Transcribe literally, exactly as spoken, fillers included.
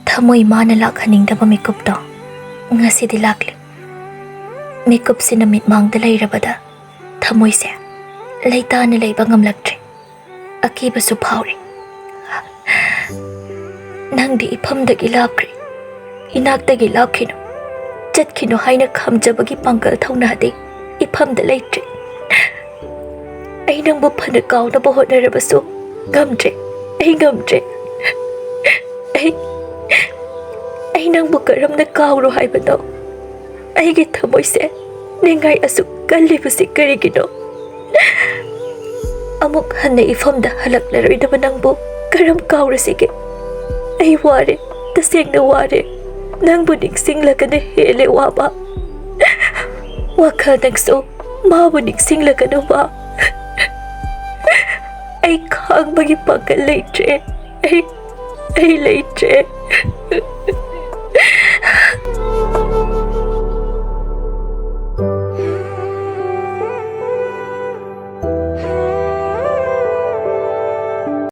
ꯊꯃꯣꯏ ꯃꯥꯅ ꯂꯥꯛꯍꯟꯅꯤꯡꯗꯕ ꯃꯤꯀꯨꯞꯇꯣ ꯉꯁꯤꯗꯤ ꯂꯥꯛꯂꯦ꯫ ꯃꯤꯀꯨꯞꯁꯤꯅ ꯃꯤꯠꯃꯥꯡꯗ ꯂꯩꯔꯕꯗ ꯊꯃꯣꯏꯁꯦ ꯂꯩꯇꯥꯅ ꯂꯩꯕ ꯉꯝꯂꯛꯇ꯭ꯔꯦ꯫ ꯑꯀꯤꯕꯁꯨ ꯐꯥꯎꯔꯦ꯫ ꯅꯪꯗꯤ ꯏꯐꯝꯗꯒꯤ ꯂꯥꯞꯈ꯭ꯔꯦ꯫ ꯏꯅꯥꯛꯇꯒꯤ ꯂꯥꯞꯈꯤꯅꯨ, ꯆꯠꯈꯤꯅꯨ ꯍꯥꯏꯅ ꯈꯥꯝꯖꯕꯒꯤ ꯄꯥꯡꯒꯜ ꯊꯧꯅꯥꯗꯤ ꯏꯐꯝꯗ ꯂꯩꯇ꯭ꯔꯦ꯫ ꯑꯩ ꯅꯪꯕꯨ ꯐꯅ ꯀꯥꯎꯅꯕ ꯍꯣꯠꯅꯔꯕꯁꯨ ꯉꯝꯗ꯭ꯔꯦ꯫ ꯑꯩ ꯉꯝꯗ꯭ꯔꯦ꯫ ꯑꯩ, ꯑꯩ ꯅꯪꯕꯨ ꯀꯔꯝꯅ ꯀꯥꯎꯔꯣ ꯍꯥꯏꯕꯅꯣ? ꯑꯩꯒꯤ ꯊꯃꯣꯏꯁꯦ ꯅꯤꯡꯉꯥꯏ ꯑꯁꯨꯛ ꯀꯜꯂꯤꯕꯁꯤ ꯀꯔꯤꯒꯤꯅꯣ? ꯑꯃꯨꯛ ꯍꯟꯅ ꯏꯐꯝꯗ ꯍꯜꯂꯛꯂꯔꯣꯏꯗꯕ ꯅꯪꯕꯨ ꯀꯔꯝ ꯀꯥꯎꯔꯁꯤꯒꯦ? ꯑꯩ ꯋꯥꯔꯦ, ꯇꯁꯦꯡꯅ ꯋꯥꯔꯦ꯫ ꯅꯪꯕꯨ ꯅꯤꯡꯁꯤꯡꯂꯒꯅ ꯍꯦꯜꯂꯦ ꯋꯥꯕ꯫ ꯋꯥꯈꯜꯗꯪꯁꯨ ꯃꯥꯕꯨ ꯅꯤꯡꯁꯤꯡꯂꯒꯅꯨꯕ꯫ ꯑꯩ ꯈꯥꯡꯕꯒꯤ ꯄꯥꯡꯒꯜ ꯂꯩꯇ꯭ꯔꯦ꯫ ꯑꯩ, ꯑꯩ ꯂꯩꯇ꯭ꯔꯦ꯫